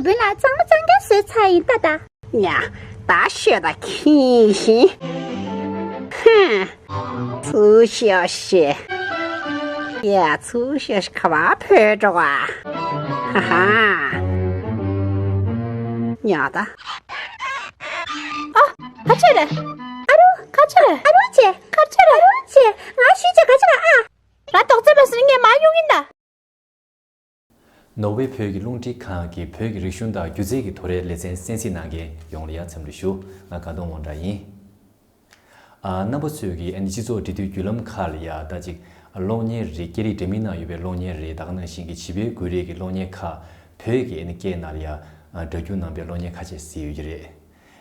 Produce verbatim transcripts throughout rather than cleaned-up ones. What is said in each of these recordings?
བུ་ལ་གཙང་མ་གཙང་རྐྱང་བཟོས་ཚར་ཡིན་ད་ད། ཡ། ད་ཤོད་ད་ཁྱིམ་ཤིང་། ཧུམ། ཚུར་ཤོག་ཤིག། ཡ། ཚུར་ཤོག་ཤིག། ག་པར་བུད་འགྲོ་བ། ཧ་ཧ། ཉོག་ད། ཨ། ག་ཅི་རེད། ཨ་རོ། ག་ཅི་རེད། ཨ་རོ་ཅེ། ག་ཅི་རེད། ཨ་རོ་ཅེ། ང་ཤི་ཅེ་ག་ཅི་རེད་ཨ། ར་ཏོག་ཙེ་མ་སི་ངས་མ་ཡོང་ཡིན་ད། ནོར་ཝེ་བོད་ཀྱི་རླུང་འཕྲིན་ཁང་གིས་བོད་ཀྱི་རིག་གཞུང་དང་སྒྱུ་རྩལ་གྱི་ཐོག་རའི་ལེ་ཚན་གསན་གཟིགས་གནང་མཁན་ཡོངས་ལ་ཡ་འཚམས་འདྲི་ཞུ། ང་དགའ་གདོང་དབང་གྲགས་ཡིན། ཨ། རྣམ་པ་ཚོས་ཀྱིས་ཨ་ནི་སྤྱི་ཚོགས་འབྲེལ་མཐུད་བརྒྱུད་ལམ་ཁག་ལ་ཡ་ད་ཅིག་གློག་བརྙན་རེད། སྐད་རིགས་འདྲ་མིན་ནང་ཡོད་པའི་གློག་བརྙན་རེད། ད་ག་ནང་བཞིན་གྱི་བྱིས་པའི་འགུལ་རིས་ཀྱི་གློག་བརྙན་ཁག་བོད་ཀྱི་ཨ་ནི་སྐད་ནང་ལ་ཡ་སྒྲ་སྒྱུར་གནང་པའི་གློག་བརྙན་ཁ་ཤས་གཟིགས་ཡོད་ཀྱི་རེད།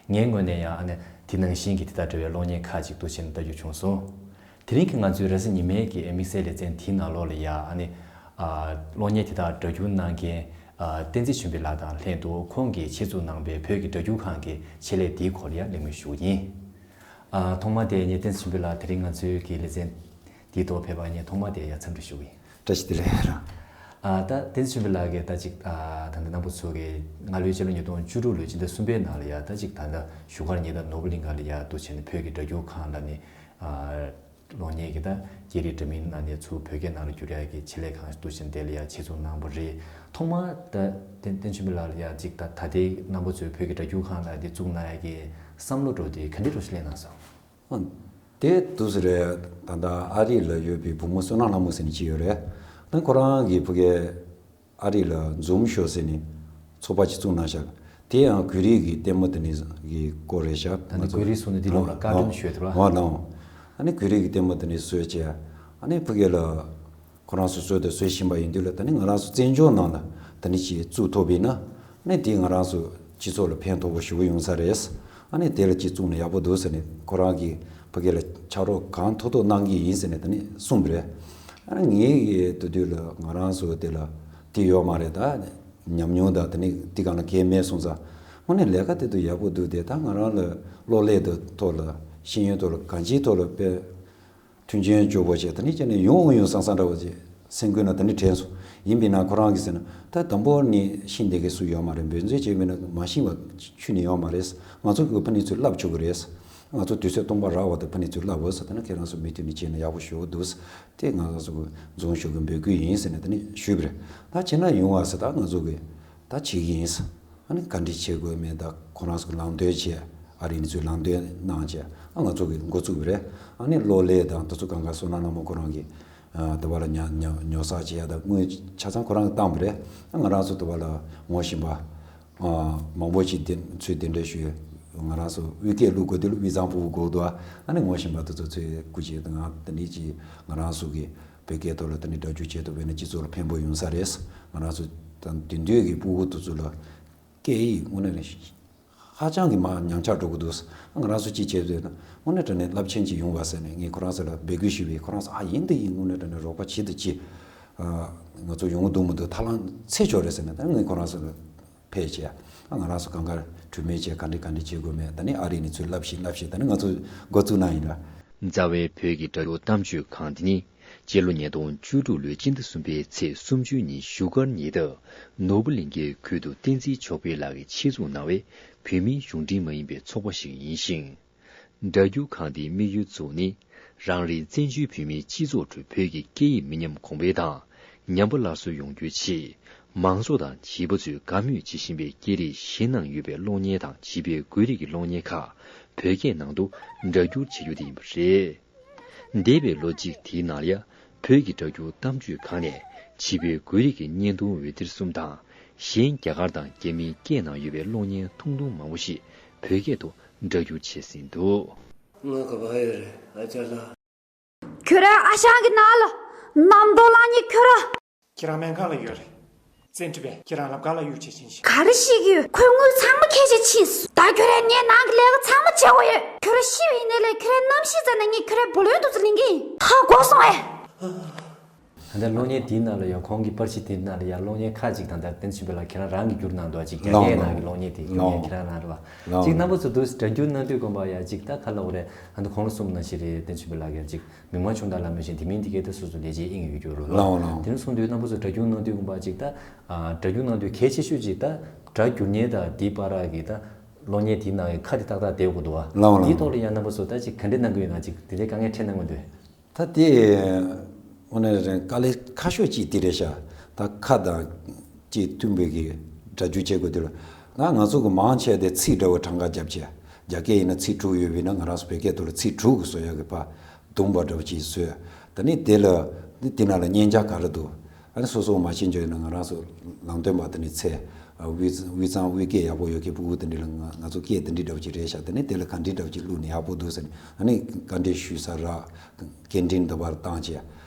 ངའི་ངོས་ནས་ཡང་ཨ་ནི་དེ་ནང་བཞིན་གྱི་དེ་དང་འབྲེལ་བའི་གློག་བརྙན་ཁག་ཅིག་འདུག་བྱས་ནས་ལྟ་རྒྱུ་བྱུང་སོང་། དེ་རིང་གི་ང་ཚོའི་རེས་གཟའ་ཉི་མའི་གི་དམིགས་བསལ་ལེ་ཚན་དེའི་ནང་ལོགས་ལ་ཡ་ཨ་ནི། ཨ། གློག་བརྙན་དེ་དག་སྒྲ་སྒྱུར་གནང་མཁན། ཨ། བསྟན་འཛིན་ཆོས་འཕེལ་ལགས་དང་ལྷན་དུ་ཁོང་གིས་ཆེད་འཛུགས་གནང་པའི་བོད་ཀྱི་སྒྲ་སྒྱུར་ཁང་གི་ཆེད་ལས་དེའི་སྐོར་ལ་ཡ་གླེང་མོལ་ཞུ་གི་ཡིན། ཨ། ཐོག་མ་དེ་ངས་བསྟན་འཛིན་ཆོས་འཕེལ་ལགས་དེ་རིང་ང་ཚོའི་གི་ལེ་ཚན་དེའི་ཐོག་ཕེབས་པར་ངས་ཐོག་མ་དེ་ཡ་འཚམས་འདྲི་ཞུ་གི་ཡིན། བཀྲ་ཤིས་བདེ་ལེགས། ཨ། ད་བསྟན་འཛིན་ཆོས་འཕེལ་ལགས་ཀྱིས་ད་ཅིག་ཨ། ད་ལྟ་རྣམ་པ་ཚོ་གིས་སྔ་ལོའི་སྤྱི་ལོ་ཉིས་སྟོང་བཅུ་དྲུག་ལོའི་སྤྱི་ཟླ་གསུམ་པའི་ནང་ལ་ཡ་ད་ཅིག་ད་ལྟ་བཞུགས་སྒར་ཉེ་འདབས་ནོར་བུ་གླིང་ཁ་ལ་ཡ་འདུག་བྱས་ནས་བོད་ཀྱི་སྒྲ་སྒྱུར་ཁང་ལ་ནི། ཨ། གློག་བརྙན་གྱི་ད་སྐད་རིགས་འདྲ་མིན་ནང་ནས་ཚུར་བོད་སྐད་ནང་ལ་བསྒྱུར་ཡག་གི་ཆེད་ལས་ཁང་འདུག་བྱས་ནས་དེ་ལ་ཡ་ཆེད་འཛུགས་གནང་བ་རེད། ཐོག་མར་ད་བསྟན་བསྟན་ཆོས་འཕེལ་ལགས་ལ་ཡ་ཅིག་ད་ད་ལྟའི་རྣམ་པ་ཚོའི་བོད་ཀྱི་སྒྲ་སྒྱུར་ཁང་ལ་དེ་བཙུགས་གནང་ཡག་གི་བསམ་བློ་འདྲ་དེ་ག་འདྲ་འདྲ་ཞིག་སླེབས་གནང་སོང་། ཨ། དེ་དུས་སུ་རེད། ད་ལྟ་ཨ་རི་ལ་ཡོད་པའི་བུ་མོ་བསོད་ནམས་ལྷ་མོ་ཟེར་ནི་ཅིག་ཡོད་རེད། ད་ཁོ་རང་གིས་ཕ་གིར་ཨ་རི་ལ་འཛུམ་ཤོག་ཟེར་ནི་ཚོགས་པ་ཅིག་བཙུགས་གནང་ཤག་དེ་ཡང་བོད་རིགས་ཀྱི་ལྟད་མོ་དེ་ནི་གི་སྐོར་རེད་ཤག་ད་ནི་བོད་རིགས་སུ་ནི་འདི་ལོག་ལ་བཀའ་དྲིན་ཞུས་ཐུབ་ལ། འོ་ན། ཨ་ནི་བོད་རིགས་ཀྱི་ལྟད་མོ་དེ་ནི་བཟོས་བྱས། ཨ་ནི་ཕ་གི་ལ་ཁོ་རང་ཚོ་བཟོས་དང་བཟོ་བཞིན་པ་ཡིན་དུས་ལ་ད་ནི་ང་རང་ཚོ་བཙན་བྱོལ་ནང་ལ་ད་ནི་ཅིག་བཙུགས་ཐུབ་པ་ཡིན་ན། ཨ་ནི་དེ་ང་རང་ཚོ་སྤྱི་ཚོགས་ལ་ཕན་ཐོགས་པོ་ཞེ་པོ་ཡོང་ས་རེད། ཨ་ནི་དེ་ལ་ཅིག་བཙུགས་ན་ཡག་པོ་འདུག་ཟེར་ནས་ཁོ་རང་གིས་ཕ་གི་ལ་ཕྱག་རོགས་གང་ཐུབ་ཐུབ་གནང་གི་ཡིན་ཟེར་ནས་ད་ནི་གསུངས་པ་རེད། ཨ་ནི་ངའི་གི་དུས་དུས་ལ་ང་རང་ཚོ་དེ་ལ་དེ་ཡོད་མ་རེད་ད། ཉམས་མྱོང་དང་དེ་ནི་དེ་གང་ལ་གལ་མེད་སོང་ཙང་། དངོས་གནས་ལས་ཀ་དེ་དུ་ཡག་པོ་འདུག་དེ་ད་ང་རང་ལ་གློག་ཀླད་དུ་ཐོག་ལ་ཤེས་ཡོན་ཐོག་ལ་གང་ཅིའི་ཐོག་ལ་དཔེ་མཐུན་རྐྱེན་སྤྱོད་པོ་བྱས་ད་ནི་ཅི་ནས་ཡོང་འོང་ཡོང་སང་སང་འདྲ་བོ་ཅིག་སེམས་ཁུར་ན་ད་ནི་དྲན་སོང་། ཡིན་པས་ན་ཁོ་རང་གིས་ཟེར་ན་ད་དང་པོ་ནི་ཤེས་འདི་གའི་སུ་ཡོད་མ་རེད། འབད་བརྩོན་བྱས་པས་ན་མ་ཤེས་པ་ཁྱོན་ནས་ཡོད་མ་རེད། ང་ཚོ་གི་ཕ་ནི་ཚོས་བསླབ་ཆོག་གི་རེད། ང་ཚོ་དུས་ཚོད་སྟོང་པ་རག་བ་དང་ཕ་ནི་ཚོས་བསླབ་འོས་ཟེར་ད་ནི་ཁྱེད་རང་ཚོ་མུ་མཐུད་ནས་བྱས་ན་ཡག་པོ་ཞེ་པོ་འདུག་དེ་ང་རང་ཚོ་གི་རྫོང་ཤོག་གི་འབོད་སྐུལ་ཡིན་ཟེར་ནས་ད་ནི་ཞུས་པ་རེད། ད་བྱས་ན་ཡོང་བ་ཟེར་ད་ང་ཚོ་གི་ད་བྱེད་ཀྱི་ཡིན། ཨ་ནི་བཀའ་འདྲི་བྱེད་དགོས་མེད་ད་ཁོ་རང་ཚོ་ལམ་སྟོན་བྱས། ཨ་རི་ནས་ཚུར་ལམ་སྟོན་གནང་བྱས་ཨ་ང་ཚོ་གི་འགོ་བཙུགས་པ་རེད། ཨ་ནི་གློག་ཀླད་དང་དེ་ཚོ་གང་ག་བསོད་ནམས་ལྷ་མོ་ཁོ་རང་གི་ཨ་དེ་བ་ལ་ཉོ་ཉོ་ཉོ་ས་བྱེད་ཡ་ད་དངུལ་ཆ་ཚང་ཁོ་རང་གི་བཏང་པ་རེད། ཨ་ང་རང་ཚོ་དེ་བ་ལ་ངོ་ཤེས་པ་ཨ་མང་པོ་ཞིག་དེ་ཚོས་གདན་འདྲེན་ཞུས། ང་རང་ཚོ་དབུས་སྐད་བླུག་དགོས་དུས་ལ་དབུས་གཙང་ཕྲུ་གུ་དགོས་འདུག་ཨ་ནི་ངོ་ཤེས་པ་དེ་ཚོ་ཚོས་སྐུ་མཁྱེན་དང་ང་དེ་འདྲ་ཅིག་ང་རང་ཚོ་གི་བོད་སྐད་ཐོག་ལ་དེ་འདྲ་སྒྲ་སྒྱུར་བྱེད་ཐུབ་པས་ན་སྤྱི་ཚོགས་ལ་ཕན་པོ་ཡོང་ས་རེད། ང་རང་ཚོ་དང་དེང་དུས་ཀྱི་སྤུ་གུ་དེ་ཚོ་ལ་སྐད་ཡིག་དངོས་གནས་ཧ་ཅང་གི་མ་ཉམས་ཆག་འགྲོ་གི་འདུག་ང་རང་ཚོ་གཅིག་བྱས་ཚོད་ན་དངོས་གནས་དྲང་གནས་རླབས་ཆེན་ཅིག་ཡོང་བ་ཟེར་ནས་ངས་ཁོ་རང་ཚོ་ལ་འབོད་སྐུལ་ཞུས་པས་ཁོ་རང་ཚོ་ཨ་ཡིན་དེ་ཡིན་དངོས་གནས་དྲང་གནས་རོགས་པ་བྱེད་དུ་ཅི། ང་ཚོ་ཡོང་གི་འདུག་མི་འདུག་ཐབས་ལམ་འཚོལ་ཆོག་རེད་ཟེར་ནས་ད་ངས་ཁོ་རང་ཚོ་ལ་ཕེབས་བྱས་ང་རང་ཚོ་གང་ག་གྲོས་མོལ་བྱས་ག་འདྲ་ག་འདྲ་བྱེད་དགོས་མེད་ད་ནི་ཨ་རི་ནས་ཚུར་བསླབ་ཤིག་བསླབ་ཤིག་ད་ནི་ང་ཚོ་འགོ་བཙུགས་གནང་ཡིན་ལ། རྩ་བའི་བོད་ཀྱི་སྒྲ་སྒྱུར་གཏམ་བརྗོད་ཁང་འདི་ནི་སྤྱི་ལོ་ཉིས་སྟོང་བཅུ་དྲུག་ལོའི་སྤྱི་ཟླ་གསུམ་པའི་ཚེས་སུམ་ཅུ་ཉིན་བཞུགས་སྒར་ཉེ་འདབས་ནོར་བུ་གླིང་ཁའི་ཁུལ་དུ་བསྟན་འཛིན་ཆོས་འཕེལ་ལགས་ཀྱིས་ཆེད་འཛུགས་གནང་བའི་བོད་མིའི་གཞུང་འབྲེལ་མ་ཡིན་པའི་ཚོགས་པ་ཞིག་ཡིན་ཞིང་། སྒྲ་སྒྱུར་ཁང་འདིའི་དམིགས་ཡུལ་གཙོ་བོ་ནི་རང་རེའི་བཙན་བྱོལ་བོད་མིའི་སྤྱི་ཚོགས་ཁྲོད་བོད་ཀྱི་སྐད་ཡིག་མི་ཉམས་གོང་འཕེལ་དང་ཉམས་པ་སླར་གསོ་ཡོང་རྒྱུའི་ཆེད། མང་ཚོགས་དང་བྱིས་པ་ཚོས་དགའ་མོས་བྱེད་བཞིན་པའི་སྐད་རིགས་གཞན་ནང་ཡོད་པའི་གློག་བརྙན་དང་བྱིས་པའི་འགུལ་རིས་ཀྱི་གློག་བརྙན་ཁག་བོད་སྐད་ནང་དུ་སྒྲ་སྒྱུར་བྱེད་རྒྱུ་དེ་ཡིན་པ་རེད། འདས་པའི་ལོ་གཅིག་དེའི་ནང་ལ་ཡ་བོད་ཀྱི་སྒྲ་སྒྱུར་གཏམ་བརྗོད་ཁང་ནས་བྱིས་པའི་འགུལ་རིས་ཀྱི་བརྙན་ཐུང་འོད་སྡེར་གསུམ་དང་གཞན་རྒྱ་གར་དང་རྒྱ་མིའི་སྐད་ནང་ཡོད་པའི་གློག་བརྙན་ཐུང་ཐུང་མང་པོ་ཞིག་བོད་སྐད་དུ་སྒྲ་སྒྱུར་བྱས་ཟིན་འདུག་ང་ག་པར་ཡོད་རེད་ཨ་ཅག་ལགས། ཁྱོད་རའི་ཨ་ཞང་གི་ནང་ལ་གནམ་རྡོ་ལངས་ནི་ཁྱོད་ར། ཁྱེད་རང་སྨན་ཁང་ལ་ཡོད་རེད། བཙན་ཁྲིད་པས་ཁྱེད་རང་ལབ་ཁང་ལ་གཡུག་བྱེད་ཕྱིན་ཞིང་། ག་རེ་ཤེས་ཀྱི་ཡོད། ཁོས་དངུལ་ཚང་མ་ཁྱེར་བྱས་ཕྱིན་སོང་། ད་ཁྱོད་རའི་ངའི་ནང་གི་ལས་ཀ་ཚང་མ་བྱེད་དགོས་ཡོད། ཁྱོད་ར་ཤི་བའི་ནས་ལས་ཁྱོད་རའི་རྣམ་ཤེས་བཙལ་ནས་ངས་ཁྱོད་རའི་བུ་ལོན་དུ་ཚུར་ལེན་གྱི་ཡིན། ད་གོ་སོང་ཨེ། ད་ལྟ་གློག་བརྙན་དེའི་ནང་ལ་ཡང་ཁོང་གི་པར་ཆས་དེའི་ནང་ལ་ཡང་གློག་བརྙན་ཁག་ཅིག་ད་ལྟ་བསྟན་ཆོས་འཕེལ་ལགས་ཁྱེད་རང་རང་གིས་བསྒྱུར་གནང་འདུག་ཅིག་རྒྱ་སྐད་ནང་གི་གློག་བརྙན་དེ་བསྒྱུར་མཁན་ཁྱེད་རང་རང་རེད་བ། ཅིག་རྣམ་པ་ཚོ་འདུག་སྒྲ་སྒྱུར་གནང་དུས་དགོན་པ་ཡ་ཅིག་ད་ག་ལ་འོ་རེད། ཨ་ནི་ཁོང་ལ་གསུངས་ནང་བཞིན་རེད། བསྟན་ཆོས་འཕེལ་ལགས་ཀྱང་ཅིག་མི་མང་ཆུང་དག་ལ་མི་ཤེས་དེ་མིན་དེ་གའི་ད་སོ་སོ་ལས་བྱེད་ཨིན་ཡོད་རྒྱུ་རུ་ལ། དེ་ནས་གསུངས་དུས་རྣམ་པ་ཚོ་སྒྲ་སྒྱུར་གནང་དུས་དགོན་པ་ཅིག་ད་སྒྲ་སྒྱུར་གནང་དུས་གལ་ཆེ་ཤོས་ཅིག་ད་ སྒྲ་སྒྱུར་མཁན་དང་དེའི་བར་གྱི་ད་གློག་བརྙན་དེའི་ནང་གི་ཁ་དེ་ཏག་ཏག་བསྡད་དགོས་འདུག་བ། ལའོ་ལའོ། དེའི་ཐོག་ལ་ཡང་རྣམ་པ་ཚོ་ད་ཅིག་ག་འདྲས་གནང་གི་ཡོད་ན། ཅིག་དེ་འདྲའི་དཀའ་ངལ་འཕྲད་གནང་གི་འདུག་ད་དེ་དངོས་གནས་རང་དཀའ་ལས་ཁག་ཤོས་གཅིག་དེ་རེད་ཤག་ད་ཁ་དང་ཅིག་མཐུན་པའི་གི་སྒྲ་སྒྱུར་བྱེད་དགོས་དུས་ལ། ད་ང་ཚོ་གི་མང་ཆེ་བ་དེ་ཚིག་འདྲ་བོ་གྲངས་ཀ་རྒྱབ་བྱས། རྒྱ་སྐད་ཡིན་ན་ཚིག་དྲུག་ཡོད་པ་ཡིན་ན། ང་རང་ཚོ་བོད་སྐད་ཐོག་ལ་ཚིག་དྲུག་གི་བཟོ་ཡག་གི་ཕར་བརྡུངས་པ་འདྲ་བོ་ཅིག་བཟོས། ད་ནི་དེ་ལ་དེ་ནང་ལ་མཉེན་ཆ་ག་རེ་འདུག་ཨ་ནི་སོ་སོ་མ་ཤེས་འཇོག་ཡིན་ན། ང་རང་ཚོ་ལམ་སྟོན་པ་དེ་ནི་ཚེ་དབུས་དབུས་གཙང་དབུས་སྐད་ཡག་པོ་ཡོད་མཁན་ཕྲུ་གུ་དེ་འདྲ་ལ། ང་ང་ཚོ་སྐད་དེ་འདྲ་འདྲ་བོ་ཅིག་རེད་ཤག་དེ་ནི་དེ་ལ་ག་འདྲ་འདྲ་བོ་ཅིག་བླུགས་ནས་ཡག་པོ་འདུག་ཟེར་ནས། ཨ་ནི་བཀའ་འདྲི་ཞུ་ས་རག་སྐད་འཕྲིན་འདི་པར་བཏང་བྱས་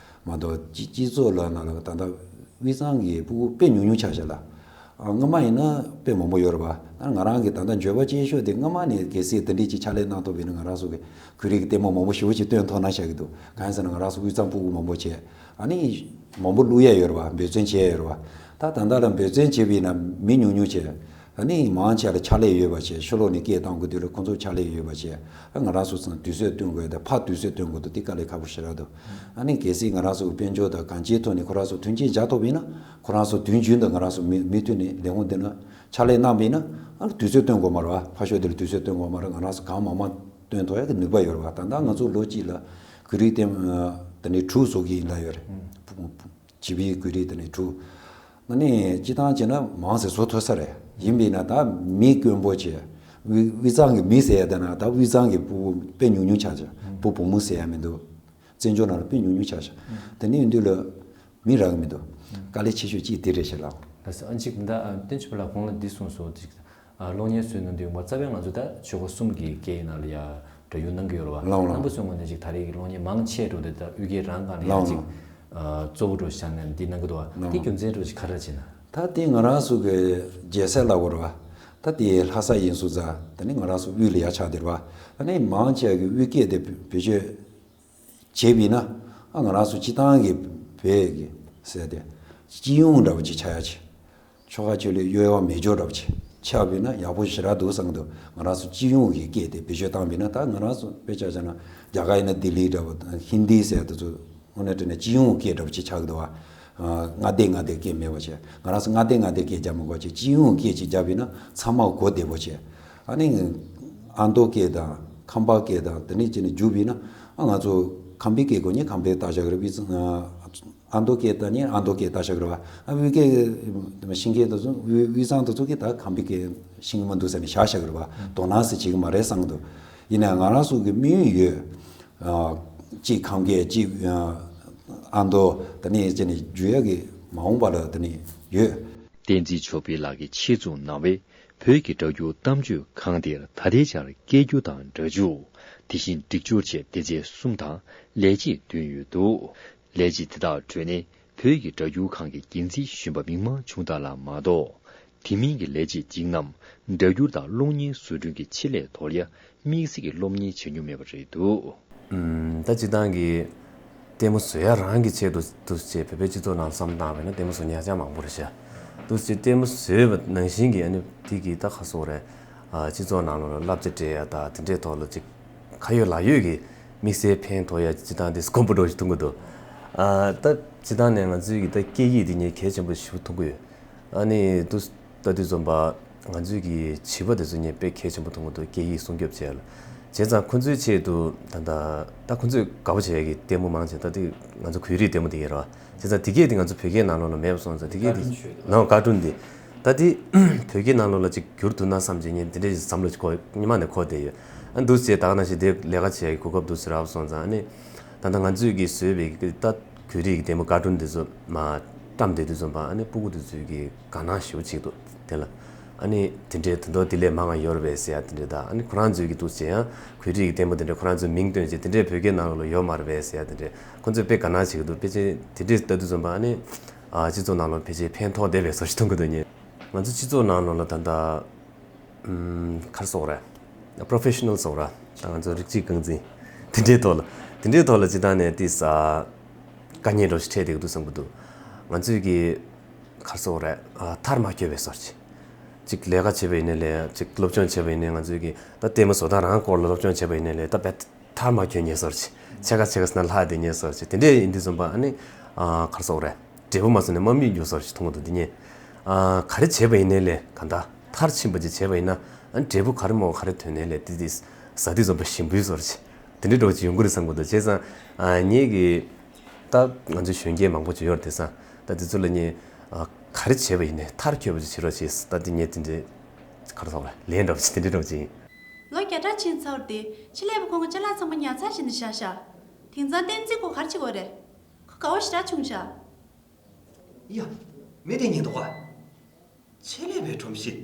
མ་གཏོགས། སྤྱི་སྤྱི་ཚོགས་ལ་ནང་ལ་ད་ལྟ་དབུས་གཙང་གི་ཕྲུ་གུ་དཔེ་ཉུང་ཉུང་ཆགས་ཤག་ལ། ཨ། སྔོན་མ་ཡིན་ན་དཔེ་མང་པོ་ཡོད་རེད་པ། ད་ང་རང་གི་ད་ལྟ་འགྱོད་པ་ཆེ་ཤོས་དེ། སྔོན་མ་ནས་གལ་སྲིད་དེ་འདྲས་ཅིག་ཕྱག་ལས་གནང་ཐུབ་པ་ཡིན་ན། ང་རང་ཚོ་གི་བོད་རིགས་ལྟད་མོ་མང་པོ་ཞེ་པོ་ཅིག་སྟོན་ཐུབ་ན་བསམ་གྱི་འདུག་གང་ཡིན་ཟེར་ན། ང་རང་ཚོ་དབུས་གཙང་ཕྲུ་གུ་མང་པོ་བྱས། ཨ་ནི་མང་པོ་བླུག་ཡས་ཡོད་རེད་པ། འབད་བརྩོན་བྱས་ཡོད་རེད་པ། ད་ད་ལྟ་ལ་འབད་བརྩོན་བྱས་པ་ཡིན་ན་མི་ཉུང་ཉུང་བྱས། ཨ་ནི་མང་ཆེ་ལ་ཕྱག་ལས་ཡོད་པ་བྱས། ཕྱི་ལོགས་ནས་སྐད་བཏང་དགོས་དུས་ལ་ཁོང་ཚོ་ཕྱག་ལས་ཡོད་པ་བྱས། ཨ། ང་རང་ཚོ་ཚང་དུས་ཚོད་སྟོན་དགོས་དང་། ཕར་དུས་ཚོད་སྟོན་དགོས་འདུག་དེ་དཀའ་ལས་ཁག་པོ་ཞེ་དྲག་འདུག་ཨ་ནི་གལ་སྲིད་ང་རང་ཚོ་གི་དཔལ་འབྱོར་དང་གང་ཅིའི་ཐོག་ནས་ཁོ་རང་ཚོ་མཐུན་རྐྱེན་སྦྱར་ཐུབ་པ་ཡིན་ན། ཁོ་རང་ཚོ་དུས་རྒྱུན་དུ་ང་རང་ཚོ་མུ་མུ་མཐུད་ནས་ལས་ཁུངས་འདི་ན་ཕྱག་ལས་གནང་བ་ཡིན་ན། ཨ། དུས་ཚོད་སྟོན་དགོས་མ་རེད་པ། ཕར་ཕྱོགས་དེ་ལ་དུས་ཚོད་སྟོན་དགོས་མ་རེད། ང་རང་ཚོ་གང་མང་མང་སྟོན་ཐུབ་ཡག་གི་ནུས་པ་ཡོད་རེད་པ། ད་ལྟ་ང་ཚོ་ལོ་གཅིག་ལ་བོད་རིགས་ལྟད་མོ་དེ་ནས་དྲུག་བཟོ་གི་ཡིན་ལབ་ཡོད་རེད། བྱིས་པའི་བོད་རིགས་དེ་ནས་དྲུག་ཨ་ནི་སྤྱིར་བཏང་བྱས་ན་མང་ཙམ་བཟོ་ཐུབ་ས་རེད། ཡིན་པས་ན་ད་མི་དཀོན་པོ་བྱས། དབུས་དབུས་གཙང་གི་མི་ཟེར་ཡ་དེ་ན་ད་དབུས་གཙང་གི་ཕྲུ་གུ་དཔེ་ཉུང་ཉུང་ཆགས་ཆགས། ཕྲུ་གུ་བུ་མོ་ཟེར་ཡ་མི་འདུག་བཙན་བྱོལ་ནང་ལ་དཔེ་ཉུང་ཉུང་ཆགས་ཆགས། དེ་ནས་ཡིན་དུས་ལ་མི་རག་གི་མི་འདུག་དཀའ་ལས་ཆེ་ཤོས་གཅིག་དེ་རེད་ཤག་ལགས། ལགས་སོ། ཨ། གཅིག་ད་བསྟན་ཆོས་པ་ལགས་གོང་ལ་འདི་གསུངས་སོང་། གཅིག་ཨ། གློག་བརྙན་བཟོས་གནང་དུས་མ་རྩ་བའི་ང་ཚོ་ད་ཆོལ་ཁ་གསུམ་གྱི་སྐད་ཡིག་ནང་ལ་ཡ་སྒྲ་སྒྱུར་གནང་གི་ཡོད་རེད་པ། ལགས་ལགས། རྣམ་པ་ཚོའི་ངོས་ནས་ཅིག་ད་རེས་ཀྱི་གློག་བརྙན་མང་ཆེ་འགྲོ་དེ་ད་དབུས་སྐད་རང་སྒང་ལ་ཡ་ལགས་ཅིག་ལགས། ཨ། གཙོ་བོ་འགྲོ་བཞག་ནས་འདི་གནང་གི་འདུག་པ། ལགས་ལགས། དེ་རྒྱུ་མཚན་འགྲོ་ཅིག་ག་རེ་བྱས་ན། ད་དེ་ང་རང་ཚོ་གི་རྒྱལ་ས་ལབ་དགོས་རེད་པ། ད་དེ་ལྷ་ས་ཡིན་སོང་ཙང་། དེ་ནི་ང་རང་ཚོ་དབུས་ལ་ཡ་ཆགས་བསྡད་རེད་པ། ཨ་ནི་མང་ཆེ་བ་གི་དབུས་སྐད་དེ་བེད་སྤྱོད་བྱས་པ་ཡིན་ན། ཨ། ང་རང་ཚོ་སྤྱིར་བཏང་གི་བོད་ཀྱི་ཟེར་དེ་སྤྱི་ཡོངས་འདྲ་བོ་ཅིག་ཆགས་ཡ་ཆེ། ཆོལ་ཁ་ཆོས་ལུགས་གཡོ་ཡོ་མེད་ཅོག་འདྲ་བོ་ཆེ་ཆགས་པ་ཡིན་ན་ཡག་པོ་ཞེ་དྲག་འདུག་བསམ་གྱི་འདུག་ང་རང་ཚོ་སྤྱི་ཡོངས་ཀྱི་སྐད་དེ་བེད་སྤྱོད་བཏང་པ་ཡིན་ན། ད་ང་རང་ཚོ་དཔེ་ཆ་བཞག་ན་རྒྱ་གར་ཡིན་ན་ལྡི་ལི་འདྲ་བོ་དང་ཧིན་དི་ཟེར་དེ་ཚོ་དངོས་གནས་དྲང་གནས་སྤྱི་ཡོངས་སྐད་འདྲ་བོ་ཅིག་ཆགས་ཀྱི་འདུག་པ། ཨ། མངའ་སྡེ་མངའ་སྡེ་སྐད་མེད་པ་བྱས། ང་རང་ཚོ་མངའ་སྡེ་མངའ་སྡེ་སྐད་རྒྱབ་མི་དགོས་བྱས། སྤྱི་ཡོངས་སྐད་ཅིག་རྒྱབ་པ་ཡིན་ན་ཚང་མ་གོ་བདེ་པོ་བྱས། ཨ་ནི་ཨ་མདོ་སྐད་དང་ཁམས་པ་སྐད་དང་དེ་ནས་ཅི་ནས་བསྒྱུར་བ་ཡིན་ན། ཨ། ང་ཚོ་ཁམས་པའི་སྐད་གོ་ནས་ཁམས་པའི་བཏགས་བཞག་གི་རེད། དབུས་ཨ་མདོ་སྐད་བཏགས་ནས་ཨ་མདོ་སྐད་བཏགས་བཞག་གི་རེད་པ། ཨ། དབུས་སྐད་ཤེས་མཁན་དེ་ཚོ་དབུས་དབུས་གཙང་དེ་ཚོ་གིས་ད་ཁམས་པའི་སྐད་ཤེས་ཀྱི་མི་འདུག་ཟེར་ནས་བཞག་བཞག་གི་རེད་པ། དོ་སྣང་ཟེར་བྱེད་ཀྱི་མ་རེད་བསམ་གྱི་འདུག་ཡིན་ནའང་ང་རང་ཚོ་གི་དམིགས་ཡུལ་ཡོད། ཨ། གཅིག་ཁམས་སྐད། གཅིག་ཨ་མདོ། དེ་ནས་ཅི་ནས་བསྒྱུར་ཡག་གི་མ་འོངས་པ་ལ་དེ་ནས་ཡོད། བསྟན་འཛིན་ཆོས་འཕེལ་ལགས་ཀྱིས་ཆེད་འཛུགས་གནང་བའི་བོད་ཀྱི་སྒྲ་སྒྱུར་གཏམ་བརྗོད་ཁང་དེར་ད་ལྟའི་ཆར་སྐད་སྒྱུར་དང་སྒྲ་སྒྱུར། དེ་བཞིན་སྒྲིག་སྦྱོར་བཅས་སྡེ་ཚན་གསུམ་དང་ལས་བྱེད་བདུན་ཡོད་འདུག་ལས་བྱེད་དེ་དག་ཁྲོད་ནས་བོད་ཀྱི་སྒྲ་སྒྱུར་ཁང་གི་འགན་འཛིན་གཞོན་པ་མིག་དམར་ཆུང་བདག་ལགས་མ་གཏོགས། དེ་མིན་གྱི་ལས་བྱེད་སྦྱིན་ནམ་སྒྲ་སྒྱུར་དང་གློག་བརྙན་བཟོ་སྐྲུན་གྱི་ཆེད་ལས་ཐོག་ལ་དམིགས་བསལ་གྱི་སློབ་གཉེར་བྱེད་མྱོང་མེད་པ་རེད་འདུག་ཨུམ། ད་སྤྱིར་བཏང་གི་ལྟད་མོ་བཟོ་ཡ་རང་གི་ཆེད་དུ་འདུག་སེ་བྱས། བོད་པའི་སྤྱི་ཚོགས་ནང་བསམ་བློ་བཏང་བ་ཡིན་ན་ལྟད་མོ་བཟོ་མཁན་ཧ་ཅང་མང་པོ་རེད་ཤག་འདུག་སེ་ལྟད་མོ་བཟོས་པ་ནང་བཞིན་གྱི། ཨ་ནི་དེ་གི་ད་ག་རེ་ཟེར་དགོས་རེད། ཨ། སྤྱི་ཚོགས་ནང་ལོགས་ལ་བསླབ་བྱ་སྤྲད་ཡ་དང་དེ་འདྲའི་ཐོག་ལ་ཅིག་ཁ་ཡོད་ལག་ཡོད་ཀྱི་དམིགས་བསལ་ཕན་ཐོགས་ཡ་སྤྱིར་བཏང་དེ་དཀོན་པོ་འདྲ་ཞིག་མཐོང་གི་འདུག་ཨ། ད་སྤྱིར་བཏང་ནས་ང་ཚོའི་གི་ད་སྐད་ཡིག་དེ་ངས་གལ་ཆེན་པོ་ཞེ་པོ་མཐོང་གི་ཡོད། ཨ་ནི་འདུག་སེ་ལྟ་དུས་ཙམ་པ་ང་ཚོའི་གི་བྱིས་པ་དེ་ཚོ་ངས་དཔེ་གལ་ཆེན་པོ་མཐོང་གི་འདུག་སྐད་ཡིག་སྲུང་སྐྱོབ་བྱེད་ཡ་ལ། བྱས་ཙང་ཁོ་ཚོའི་ཆེད་དུ་ད་ལྟ་ད་ཁོ་ཚོས་དགའ་པོ་བྱེད་ཡ་གི་ལྟད་མོ་མང་ཆེ་ད་དེ་ང་ཚོ་བོད་རིགས་ལྟད་མོ་དེ་གས་རེད་པ། བྱས་ཙང་དེ་གས་དེ་ང་ཚོ་བོད་སྐད་ནང་ལོགས་ལ་མེད་པ་སོང་ཙང་། དེ་གས་དེ་ཀར་ཊུན་ཞུ་ནང་ཀར་ཊུན་དེ་ད་དེ་བོད་སྐད་ནང་ལོགས་ལ་ཅིག་བསྒྱུར་ཐུབ་ན་བསམ་བྱས། ངས་དེ་འདྲའི་བསམ་བློ་ཅིག་འཁོར་སྔོན་མ་ནས་འཁོར་བསྡད་ཡོད། ཨ། འདུག་སེ་ད་ག་ནང་བཞིན་དེ་ལས་ཀ་བྱེད་ཡ་གི་གོ་སྐབས་འདུག་སེ་རག་པ་སོང་ཙང་། ཨ་ནི་ད་ལྟ་ང་ཚོས་གི་བཟོས་པའི་གི་ད་བོད་རིགས་ཀྱི་ལྟད་མོ་ཀར་ཊུན་དེ་ཚོ་མར་བཀྲམ་བསྡད་དུས་ཙམ་པ། ཨ་ནི་སྤུ་གུ་དེ་ཚོས་གི་དགའ་སྣང་ཞེ་པོ་བྱེད་ཀྱི་འདུག་དེ་ལ། ཨ་ནི་དེ་འདྲའི་དེ་མདོར་དེ་ལས་མང་བ་ཡོད་རེད་པས་ཟེར་ཡ་དེ་འདྲ་དང་། ཨ་ནི་ཁོ་རང་ཚོས་གི་འདུག་སེ་ཡང་བོད་རིགས་ཀྱི་ལྟད་མོ་དེ་འདྲ་ཁོ་རང་ཚོས་མིང་བཏོན་བྱས། དེ་འདྲའི་བོད་སྐད་ནང་ལོགས་ལ་ཡོད་མ་རེད་པས་ཟེར་ཡ་དེ་འདྲ་ཁོ་ཚོས་དཔེ་དགའ་སྣང་བྱེད་ཀྱི་འདུག་དཔེ་ཆ་དེ་འདྲའི་ལྟ་དུས་ཙམ་པ། ཨ་ནི་ཨ། སྤྱི་ཚོགས་ནང་ལོགས་ཕལ་ཆེར་ཕན་ཐོགས་བསྡད་པའི་བཟོ་ཞིག་མཐོང་གི་འདུག་ངས། ང་ཚོ་སྤྱི་ཚོགས་ནང་ལོགས་ལ་ད་ལྟ་ཨུམ། ག་རེ་ཟེར་དགོས་རེད། པོ་རོ་ཕེ་ཤི་ནལ་ཟེར་དགོས་རེད། ད་ང་ཚོ་རིགས་གཅིག་རྐང་འཛིན་དེ་འདྲའི་ཐོག་ལ། དེ་འདྲའི་ཐོག་ལ་སྤྱིར་བཏང་ནས་ཏོག་ཙམ་དཀའ་ངལ་འདྲ་ཞིག་འཕྲད་བསྡད་ཀྱི་འདུག་བསམ་གྱི་འདུག་ང་ཚོས་ཀྱི་ག་རེ་ཟེར་དགོས་རེད། ཨ། མཐར་མ་འཁྱོལ་བའི་བཟོ་ཅིག་ཅིག་ལས་ཀ་བྱེད་པ་ཡིན་ནའི་ལས། ཅིག་སློབ་སྦྱོང་བྱེད་པ་ཡིན་ནའི། ང་ཚོས་ཀྱི་ད་ལྟད་མོ་བཟོ་སྟངས་རང་སྐོར་ལ་སློབ་སྦྱོང་བྱེད་པ་ཡིན་ནའི་ལས། ད་དཔེ་མཐར་མ་འཁྱོལ་མཁན་བཟོ་ཅིག་ཕྱེད་ཀ་ཕྱེད་ཀ་ཟེར་ན་ལྷག་བསྡད་མཁན་བཟོ་ཅིག་དེ་འདྲས་ཡིན་དུས་ཙམ་པ། ཨ་ནི་ཨ། ག་རེ་ཟེར་དགོས་རེད། འབྲས་བུ་མ་བཟོ་ནས་རྨ་རྨིས་འགྱུར་བཟོ་ཅིག་མཐོང་གི་འདུག་འདི་ནས། ཨ། ག་རེ་བྱེད་པ་ཡིན་ནའི་ལས། གང་ལྟར་ མཐར་ཕྱིན་པ་ཅིག་བྱས་པ་ཡིན་ན། ཨ་ནི་འབྲས་བུ་ག་རེ་སྨོན་ག་རེ་ཐོན་ནའི་ལས་དེ་དེ་ཟ་དུས་ཙམ་པ་ཞིམ་པོའི་བཟོ་འདྲ་ཅིག་དེ་འདྲའི་འདྲ་བོ་ཅིག་ཡོང་གི་རེད་བསམ་གྱི་འདུག་བྱས་ཙང་། ཨ་ངེད་ཀྱིས་ད་ང་ཚོའི་གཞོན་སྐྱེས་མང་པོ་ཅིག་ཡོད་རེད། དེང་སང་ད་དེ་ཚོ་ལ་ངས་ཨ་ག་རེ་བྱས་པ་ཡིན་ནའི་མཐར་འཁྱོལ་བ་ཅིག་བྱེད་རོགས་བྱེད། ད་དེ་ངས་དེ་འདྲའི་ག་རེ་ཟེར་དགོས་རེད། ལན་འདྲ་བོ་ཅིག་དེ་འདྲའི་འདྲ་བོ་ཅིག་ཡིན། ལོ་བརྒྱ་ཕྲག་ཕྱིན་ཚར་བ་དེ་ཕྱི་ལས་པ་ཁོང་གི་ཅ་ལག་ཚང་མ་ཉར་ཚགས་བྱས་ནས་བཞག་ཤག་དེང་སང་བསྟན་འཛིན་ཁོ་ག་རེ་བྱེད་དགོས་རེད། ཁོ་དགའ་བོ་ཞེ་དྲག་བྱུང་ཤག་ཡ། མི་དེ་ཉན་འདུག་ག་ཆེད་ལས་པའི་སྒྲོམ་གཞི།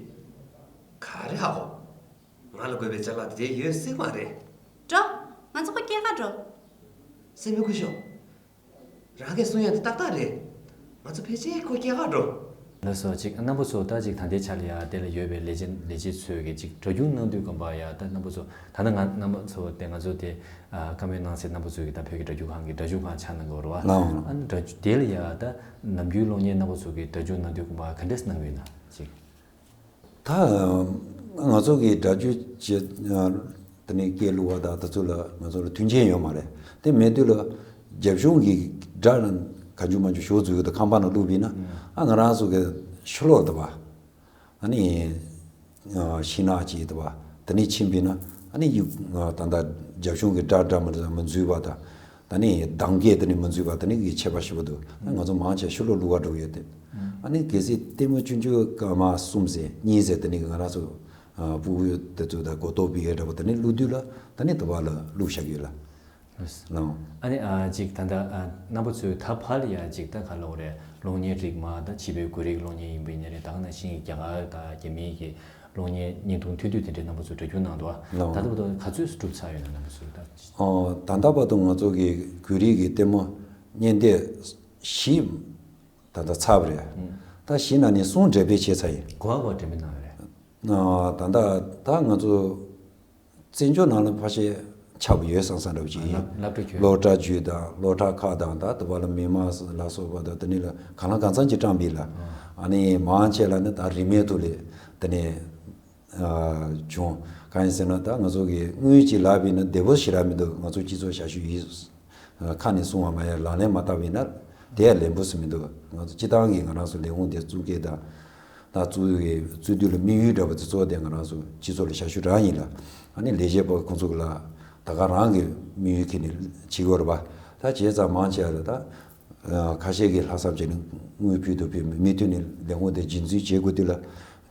ག་རེ་ཧ་གོ། ང་ལ་དགོས་པའི་ཅ་ལག་དེ་ཡོད་སྲིད་མ་རེད། འགྲོ། ང་ཚོ་ཁོ་སྐྱེལ་ག་འགྲོ། སེམས་མི་ཁུར་ཤོག་རང་གིས་གསུང་ཡ་དེ་ཏག་ཏག་རེད། ང་ཚོ་ཕལ་ཆེར་ཁོ་སྐྱེལ་ག་འགྲོ། ལགས་སོ། ཅིག་རྣམ་པ་ཚོ་ད་ཅིག་ད་ལྟའི་ཆ་ལ་ཡ་དེ་ལ་ཡོད་པའི་ལས་བྱེད་ལས་བྱེད་ཚོས་ཀྱི་ཅིག་སྒྲ་སྒྱུར་གནང་དུས་སྒང་པ་ཡ། ད་རྣམ་པ་ཚོ་ད་ལྟ་ང་རྣམ་པ་ཚོ་དེ་ང་ཚོ་དེ་ཨ་བཀའ་མོལ་གནང་སའི་རྣམ་པ་ཚོས་ཀྱི་ད་བོད་ཀྱི་སྒྲ་སྒྱུར་ཁང་གི་སྒྲ་སྒྱུར་ཁང་ཆགས་གནང་གི་ཡོད་རེད་བ། ལགས་འོང་། ཨ་ནི་སྒྲ་སྒྱུར་དེ་ལ་ཡ་ད་ནམ་རྒྱུན་གློག་བརྙན་རྣམ་པ་ཚོ་གི་སྒྲ་སྒྱུར་གནང་དུས་སྒང་པ་ག་འདྲས་གནང་གི་ཡོད་ན་ཅིག་ད་ང་ཚོ་གི་སྒྲ་སྒྱུར་བྱེད་དེ་ནས་སྐད་བླུག་པ་དང་དེ་ཚོ་ལ་ང་ཚོ་ལ་མཐུན་རྐྱེན་ཡོད་མ་རེད། དེ་མེད་དུས་ལ་རྒྱབ་ལྗོངས་ཀྱི་སྒྲ་གང་བྱུང་མང་བྱུང་ཞོག་འཛུལ་གི་ད་ཁང་པ་ནང་བླུགས་པས་ན། ཨ་ང་རང་ཚོ་གི་ཕྱི་ལོགས་དུ་བ་ཨ་ནི་ཤིང་ནགས་ཅིག་དུ་བ་དེ་ནས་ཕྱིན་པས་ན། ཨ་ནི་ཡུ་ད་ལྟ་རྒྱབ་ལྗོངས་ཀྱི་སྒྲ་སྒྲ་མི་མི་འཛུལ་བ་དང་། ད་ནི་གདངས་སྐད་དེ་ནི་མི་འཛུལ་བ་དེ་ནི་གི་ཁྱད་པར་ཞེ་པོ་འདུག་ང་ཚོ་མང་ཆེ་ཕྱི་ལོགས་བླུག་པ་འགྲོ་གི་ཡོད་དེ། ཨ་ནི་གལ་སྲིད་ལྟད་མོ་ཆུང་ཆུང་སྐར་མ་གསུམ་ཟེར་གཉིས་ཟེར་དེ་ནི་གི་ང་རང་ཚོ་ཨ་སྤུ་གུ་དེ་ཚོ་དང་གོ་རྟོགས་སྤེལ་ཡས་འདྲ་པོ་དེ་ནི་བླུག་དུས་ལ་ད་ནི་དུ་བ་ལ་བླུག་བཞག་གི་ཡོད་ལ། ལགས། ཨ་ནི་ཨ་ཅིག་ད་ལྟ་ཨ་རྣམ་པ་ཚོས་ད་ཕར་ལ་ཡ་ཅིག་ད་ག་ལབ་དགོས་རེད། གློག་བརྙན་རིགས་མ་ད་བྱིས་པའི་འགོ་རིགས་གློག་བརྙན་ཡིན་པ་ཡིན་ནའི་རེད། ད་ག་ནང་བཞིན་གྱི་རྒྱ་གར་དང་རྒྱ་མིའི་གི་གློག་བརྙན་བརྙན་ཐུང་ཐུང་ཐུང་དེ་འདྲའི་རྣམ་པ་ཚོས་སྒྲ་སྒྱུར་གནང་འདུག་བ། ལགས། ད་ལྟ་བར་དུ་ག་ཚོད་གྲུབ་ཚར་ཡོད་ན་རྣམ་པ་ཚོས་ད། ཨོ། ད་ལྟ་བར་དུ་ང་ཚོ་གི་བོད་རིགས་ཀྱི་ལྟད་མོ་བརྙན་སྡེ་བཞི་ད་ལྟ་ཚར་བ་རེད། ད་བཞི་ནང་ནས་གསུམ་འགྲེམས་སྤེལ་བྱས་ཚར་ཡིན། ག་བ་ག་བ་འགྲེམས་སྤེལ་གནང་བ་རེད། ཨ་ད་ལྟ་ད་ང་ཚོ་བཙན་བྱོལ་ནང་ལ་ཕལ་ཆེར་ཁྱབ་ཡོད་བསམ་བསམ་འདྲ་བོ་ཅིག་ཡིན། སློབ་གྲྭ་ཁྱོན། སློབ་གྲྭ་བརྒྱུད་དང་སློབ་གྲྭ་ཁག་དང་ད་དུ་བ་ལ་མི་མང་ལ་སོགས་པ་དང་དེ་ནི་ལ་གང་ལ་གང་འཚམ་གྱིས་བཀྲམ་པས་ལ། ཨ་ནི་མང་ཆེ་ལ་ནི་ད་རིན་མེད་དུ་ལས་དེ་ནས་བྱུང་། གང་ཡིན་ཟེར་ན་ད་ང་ཚོ་གི་དངུལ་གྱི་ལག་པས་ནི་བདེ་པོ་ཞེ་དྲག་མི་འདུག་ང་ཚོ་སྤྱི་ཚོགས་ཞབས་ཞུ་ཡིན། ཁ་ནས་གསུང་བ་མ་ཡིན་ལག་ལེན་མ་བསྟར་བས་ན་དེ་ཡང་ལན་པོ་ཟེར་མི་འདུག་ང་ཚོ་སྤྱི་བཏང་གི་ང་རང་ཚོ་ལས་ཁུངས་དེ་བཙུགས་སྐད་དང་། ད་བཙུགས་ཡོད་བཙུགས་དུས་ལ་དམིགས་ཡུལ་འདྲ་པོ་དེ་གཙོ་བོ་དེ་ང་རང་ཚོ་སྤྱི་ཚོགས་ལ་ཞབས་ཞུ་རང་ཡིན་ལ། ཨ་ནི་ལས་བྱེད་པ་ཁོང་ཚོ་ལ་ད་ག་རང་གི་དམིགས་ཡུལ་ཁྱེར་ནས་བྱེད་དགོས་རེད་པ། ད་བྱས་ཙང་མང་ཆེ་བ་ལ་ད་ཁ་ཤས་ཀྱིས་ལྷག་བསམ་བྱས་ནས་དངུལ་ཕུལ་དུ་ཕུལ་མི་མཐུད་ནས་ལས་ཁུངས་དེ་རྒྱུན་འཛིན་བྱེད་དགོས་དུས་ལ་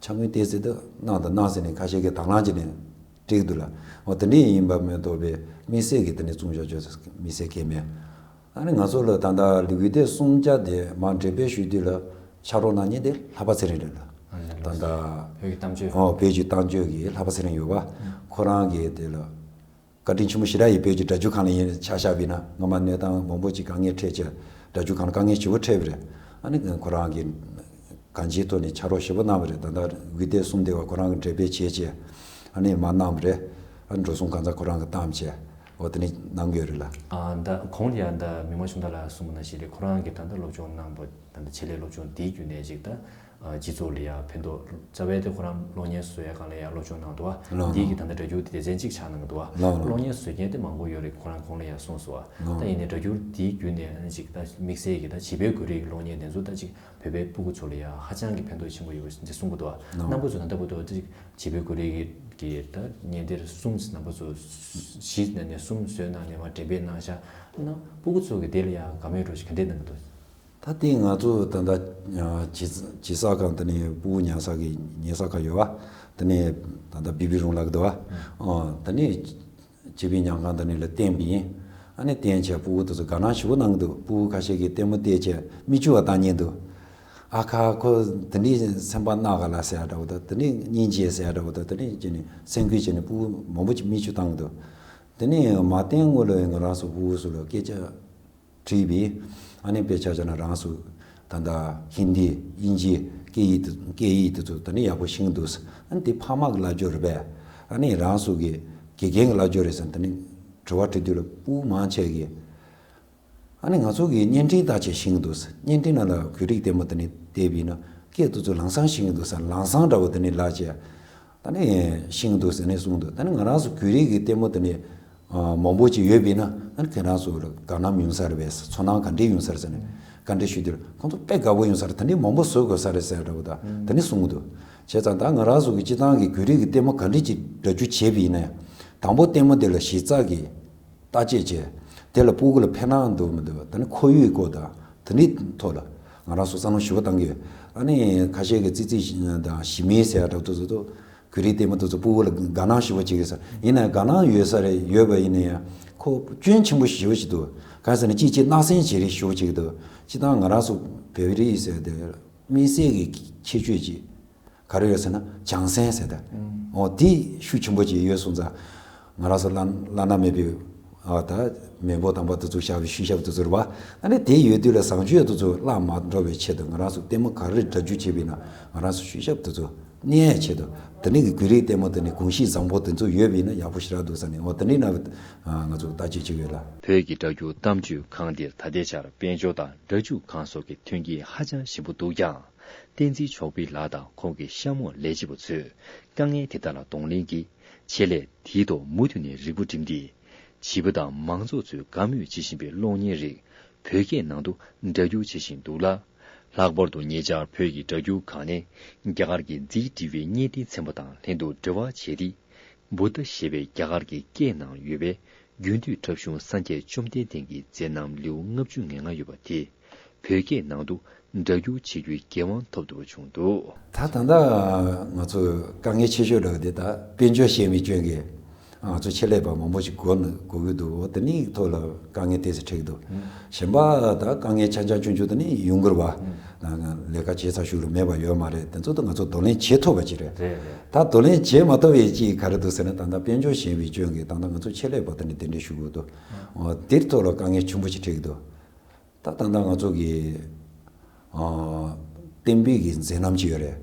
ཕྱག་དངུལ་བལྟས་ཚེ་ད་གནང་དང་གནང་ཟེར་ནས་ཁ་ཤས་ཀྱིས་དང་བླངས་བྱས་ནས་སྤྲད་ཀྱི་འདུག་ལ། འོ་དེ་འདྲས་ཡིན་པ་མ་གཏོགས་པའི་དམིགས་བསལ་གྱི་དེ་ནས་བཙུགས་འཇོག་བྱས་དམིགས་བསལ་གང་མེད། ཨ་ནི་ང་ཚོ་ལ་ད་ལྟ་ལུས་འགུལ་སྡེ་གསུམ་ཆ་དེ་མར་འགྲེམས་སྤེལ་ཞུས་དུས་ལ་ཕྱག་རོགས་གནང་མཁན་དེ་ལྷག་པ་ཚེ་རིང་རེད་ལ། ད་ལྟ་བོད་ཀྱི་གཏམ་བརྗོད། ཨོ་བོད་ཀྱི་གཏམ་བརྗོད་ཀྱི་ལྷག་པ་ཚེ་རིང་ཡོད་པ། ཁོ་རང་གིས་དེ་ལ་བཀའ་དྲིན་ཆེན་པོ་ཞེ་དྲག་ཡིན། བོད་ཀྱི་སྒྲ་སྒྱུར་ཁང་ལ་ཡིན་ཆ་བཞག་པས་ན་སྔོན་མ་གནས་སྟངས་མང་པོ་ཅིག་དཀའ་ངལ་འཕྲད་ཆེ། སྒྲ་སྒྱུར་ཁང་ལ་དཀའ་ངལ་ཞེ་པོ་འཕྲད་པ་རེད། ཨ་ནི་ཁོ་རང་གིས་གང་ཅིའི་ཐོག་ནས་ཕྱག་རོགས་ཞེ་པོ་གནང་བ་རེད། ད་ལྟ་ལུས་འགུལ་སྡེ་གསུམ་དེ་བ་ཁོ་རང་གིས་འགྲེམས་སྤེལ་བྱས་བྱས་ཨ་ནི་མར་གནང་བ་རེད། ཨ་ནི་འགྲོ་སོང་གང་ཚང་ཁོ་རང་གིས་བཏང་བྱས། འོ་དེ་ནི་གནང་གི་ཡོད་རེད་ལ། ཨ་ད་གོང་ལ་ཡང་ད་མི་མང་ཆུང་བདག་ལགས་གསུངས་པ་ནང་བཞིན་རེད། ཁོ་རང་གིས་ད་ལྟ་སློབ་སྦྱོང་གནང་བ་ད་ལྟ་ཆེད་ལས་སློབ་སྦྱོང་འདིའི་བརྒྱུད་ནས་ཅིག་ད་སྤྱི་ཚོགས་ལ་ཡང་ཕན་ཐོགས་རྩ་བའི་དེ་ཁོ་རང་གློག་བརྙན་བཟོ་ཡ་སྒང་ལ་ཡང་སློབ་སྦྱོང་གནང་འདུག་བ། ལགས་འདིའི་གི་ད་ལྟ་སྒྲ་སྒྱུར་དེ་སྡེ་ཚན་གཅིག་ཆགས་གནང་གི་འདུག་བ། ལགས་ལགས། གློག་བརྙན་བཟོ་མཁན་དེ་མང་པོ་ཡོད་རེད། ཁོ་རང་གོང་ལ་ཡང་གསུངས་སོང་བ། ལགས། ད་ཡིན་ནའི་སྒྲ་སྒྱུར་འདིའི་བརྒྱུད་ནས་ཅིག་ད་དམིགས་བསལ་གྱི་ད་བྱིས་པའི་འགོ་རིགས་གློག་བརྙན་དེ་ཚོ་ད་ཅིག་བོད་པའི་སྤུ་གུ་ཚོ་ལ་ཡང་ཧ་ཅང་གི་ཕན་ཐོགས་ཆེན་པོ་ཡོད་པ་འདི་གསུང་གི་འདུག་བ། ལགས། རྣམ་པ་ཚོ་ད་ལྟ་བར་དུ་ད་ཅིག་བྱིས་པའི་འགོ་རིགས་ཀྱི་ད་བརྙན་དེར་གསུམ་རྣམ་པ་ཚོ་བཞི་ནས་ནས་གསུམ་བཟོས་གནང་ནས་མར་འགྲེམས་སྤེལ་གནང་ཤག་ན་སྤུ་གུ་ཚོ་གི་དེ་ལ་ཡང་དགའ་མོས་འདྲ་ཞིག་ག་འདྲས་གནང་གི་འདུག་ད་ལྟའི་ང་ཚོ་ད་ལྟ་ཨ་བྱིས་བྱིས་གསོ་ཁང་དེ་ནས་སྤུ་གུ་ཉར་ས་གི་ཉར་ས་ཁང་ཡོད་པ། དེ་ནས་ད་ལྟ་བི་བི་རུང་ལབ་ཀྱི་འདུག་བ། ཨ་དེ་ནས་བྱིས་པའི་ཉལ་ཁང་དེ་ནས་ལ་བསྟན་པ་ཡིན། ཨ་ནི་བསྟན་བྱས་སྤུ་གུ་དེ་ཚོ་དགའ་སྣང་ཞེ་པོ་གནང་གི་འདུག་སྤུ་གུ་ཁ་ཤས་ཀྱིས་ལྟད་མོ་བལྟས་བྱས་མིག་ཆུ་བ་བཏང་ཉན་འདུག་ཨ་ཁ་ཁོ་དེ་འདྲའི་སེམས་པ་གནག་ག་ལ་ཟེར་ཡ་འདྲ་བོ་དང་དེ་འདྲའི་སྙིང་རྗེ་ཟེར་ཡ་འདྲ་བོ་དང་དེ་འདྲའི་བྱས་ནས་སེམས་འགུལ་བྱས་ནས་སྤུ་གུ་མང་པོ་ཅིག་མིག་ཆུ་བཏང་གི་འདུག་དེ་ནས་མ་བསྟན་སྔོན་ལ་ང་རང་ཚོ་སྤུ་གུ་ཚོ་ལ་སྐད་ཆ་དྲིས་པས། ཨ་ནི་དཔེ་ཆ་བཞག་ན་རང་ཚོ་ད་ལྟ་ཧིན་དི་དབྱིན་ཇི་སྐད་ཡིག་དེ་སྐད་ཡིག་དེ་ཚོ་ད་ནི་ཡག་པོ་ཤེས་ཀྱི་འདུག་ཨ་ནི་དེ་ཕ་མ་གི་ལབ་རྒྱུ་རེད་པས། ཨ་ནི་རང་ཚོ་གི་དགེ་རྒན་གི་ལབ་རྒྱུ་རེད་ཟེར་ད་ནི་དྲི་བ་དྲི་དུས་ལ་སྤུ་གུ་མང་ཆེ་གིས་ཨ་ནི་ང་ཚོ་གི་བརྙན་འཕྲིན་ལྟ་བྱས་ཤེས་ཀྱི་འདུག་བརྙན་འཕྲིན་ནང་ལ་བོད་རིགས་ལྟད་མོ་དེ་ནི་བལྟས་པས་ན་སྐད་དེ་ཚོ་ལམ་སང་ཤེས་ཀྱི་འདུག་ཟེར་ལམ་སང་འདྲ་བོ་དེ་ནི་ལབ་བྱས། ད་ནི་ཤེས་ཀྱི་འདུག་ཟེར་ནས་གསུངས་འདུག་ད་ནི་ང་རང་ཚོ་བོད་རིགས་ཀྱི་ལྟད་མོ་དེ་ནི་ཨ་མང་པོ་ཅིག་ཡོད་པས་ན་ཨ་ནི་ཁྱེད་རང་ཚོ་ལ་དགའ་སྣང་ཡོང་ས་རེད་པས། ཚོར་སྣང་ག་འདྲས་ཡོང་ས་རེད་ཟེར་ནས་བཀའ་འདྲི་ཞུས་དུས་ཁོང་ཚོ་དཔེ་དགའ་པོ་ཡོང་ས་རེད། ད་ནི་མང་པོ་བཟོ་དགོས་ས་རེད་ཟེར་འདྲ་བོ་དང་ད་ནི་གསུངས་འདུག་བྱས་ཙང་ད་ང་རང་ཚོ་གི་སྤྱི་བཏང་གི་བོད་རིགས་ཀྱི་ལྟད་མོ་ག་འདྲ་ཅིག་སྒྲ་སྒྱུར་བྱས་པ་ཡིན་ན་ཡང་། དང་པོ་ལྟད་མོ་དེ་ལ་གཞི་རྩ་གི་བརྟག་དཔྱད་བྱས། དེ་ལ་སྤུ་གུ་ལ་ཕན་ཐོགས་འདུག་མི་འདུག་ད་ནི་ཁོར་ཡུག་སྐོར་དང་དེ་འདྲའི་ཐོག་ལ་ང་རང་ཚོ་བསམ་བློ་ཞིབ་པོ་བཏང་གི་ཡོད། ཨ་ནི་ཁ་ཤས་ཀྱིས་ཙི་ཙི་དང་ཞི་མི་ཟེར་ཡ་འདྲ་པོ་དེ་ཚོ་བོད་རིགས་ལྟད་མོ་དེ་ཚོ་སྤུ་གུ་ལ་དགའ་སྣང་ཞེ་པོ་བྱེད་ཀྱི་ཟེར། ཡིན་ན་ཡང་དགའ་སྣང་ཡོད་ས་རེད། ཡོད་པ་ཡིན་ན་ཡང་ཁོ་སྐྱོན་ཆེན་པོ་ཞེ་པོ་ཞིག་འདུག་གང་ཟེར་ན་གཅིག་གཅིག་བརྣག་སེམས་བྱེད་རིགས་ཞེ་པོ་ཅིག་འདུག་སྤྱིར་བཏང་ང་རང་ཚོ་བོད་རིགས་ཟེར་དེ་དམིགས་བསལ་གྱི་ཁྱད་ཆོས་ཅིག་ག་རེ་ཡོད་ཟེར་ན་བྱང་སེམས་ཟེར་ད། འོ་དེ་ཤུགས་ཆེན་པོ་ཅིག་ཡོད་སོང་ཙང་། ང་རང་ཚོ་བླ་བླ་ན་མེད་པའི་ཨ་ད་མེས་པོ་དམ་པ་དེ་ཚོ་བཞག་པའི་ཤུལ་བཞག་པ་དེ་ཚོ་རེད་པ། ཨ་ནི་དེ་ཡོད་དུས་ལ་བཟང་སྤྱོད་དེ་ཚོ་བརླག་མ་འགྲོ་བའི་ཆེད་དུ་ང་རང་ཚོ་ལྟད་མོ་ག་རེ་སྒྲ་སྒྱུར་བྱས་པ་ཡིན་ན་ང་རང་ཚོ་ཤུལ་བཞག་པ་དེ་ཚོ་གནས་ཡ་ཆེད་དུ། དེ་ནས་ཀྱི་བོད་རིགས་ལྟད་མོ་དེ་ནི་གོམས་གཤིས་བཟང་པོ་དེ་ཚོ་ཡོད་པ་ཡིན་ན་ཡག་པོ་ཞེ་དྲག་འདུག་ཟེར་ནས། འོ་དེ་འདྲའི་ནང་ང་ཚོ་བརྟག་དཔྱད་བྱེད་ཀྱི་ཡོད་ལ། བོད་ཀྱི་སྒྲ་སྒྱུར་གཏམ་བརྗོད་ཁང་འདིར་ད་ལྟའི་ཆར་དཔལ་འབྱོར་དང་སྒྲ་སྒྱུར་ཁང་སོགས་ཀྱི་མཐུན་རྐྱེན་ཧ་ཅང་ཞན་པོ་འདུག་ཀྱང་། བསྟན་འཛིན་ཆོས་འཕེལ་ལགས་དང་ཁོང་གི་གཤམ་འོག་ལས་བྱེད་པ་ཚོས་དཀའ་ངལ་དེ་དག་ལ་གདོང་ལེན་གྱིས་ཆེད་ལས་དེའི་ཐོག་མུ་མཐུད་ནས་རིག་པ་བསྒྲིམས་ཏེ། བྱིས་པ་དང་མང་ཚོགས་ཚོས་དགའ་མོས་བྱེད་བཞིན་པའི་གློག་བརྙན་རིགས་བོད་སྐད་ནང་དུ་སྒྲ་སྒྱུར་བྱེད་བཞིན་འདུག་ལ། ལྷག་པར་དུ་ཉེ་ཆར་བོད་ཀྱི་སྒྲ་སྒྱུར་ཁང་ནས་རྒྱ་གར་གྱི་ཛི་ཊི་ཝི་བརྙན་འཕྲིན་ཚན་པ་དང་ལྷན་དུ་འབྲེལ་བ་བྱས་ཏེ། བུདྡྷ་ཞེས་པའི་རྒྱ་གར་གྱི་སྐད་ནང་ཡོད་པའི་རྒྱུན་མཐུད་འཁྲབ་གཞུང་སངས་རྒྱས་བཅོམ་ལྡན་འདས་ཀྱི་མཛད་རྣམ་ལེའུ་ལྔ་བཅུ་ང་ལྔ་ཡོད་པ་དེ་བོད་སྐད་ནང་དུ་སྒྲ་སྒྱུར་བྱེད་རྒྱུའི་འགན་དབང་ཐོབ་ཐུབ་པ་བྱུང་འདུག་ད་ད་ལྟ་ང་ཚོ་དཀའ་ངལ་ཆེ་ཤོས་འདྲ་བ་དེ་ད་དཔལ་འབྱོར་ཞན་པའི་རྐྱེན་གྱིས་ང་ཚོ་ཆེད་ལས་པ་མང་པོ་ཞིག་དགོས་ན་དགོས་ཀྱི་འདུག་འོ་དེ་ནི་ཐོག་ལ་དཀའ་ངལ་ཏོག་ཙམ་འཕྲད་ཀྱི་འདུག་གཞན་པ་ད་དཀའ་ངལ་ཆུང་ཆུང་ཆུང་ཆུང་དེ་ནི་ཡོང་གི་རེད་པ། ལས་ཀ་བྱེད་ས་ཤུགས་ལ་མེད་པ་ཡོད་མ་རེད། དེ་ཚོ་ད་ང་ཚོ་གདོང་ལེན་བྱེད་ཐུབ་པ་ཅིག་རེད། རེད་རེད། ད་གདོང་ལེན་བྱེད་མ་ཐུབ་པའི་ཅིག་ག་རེ་འདུག་ཟེར་ན། ད་ལྟ་དཔལ་འབྱོར་ཞན་པའི་རྐྱེན་གྱིས་ད་ལྟ་ང་ཚོ་ཆེད་ལས་པ་དེ་ནི་གདན་འདྲེན་ཞུ་དགོས་འདུག་འོ་དེའི་ཐོག་ལ་དཀའ་ངལ་ཆེན་པོ་ཅིག་འཕྲད་ཀྱི་འདུག་ད་ད་ལྟ་ང་ཚོ་གི་ཨ་གཏན་འབེབས་ཀྱི་མཛད་རྣམ་ཅིག་ཡོད་རེད།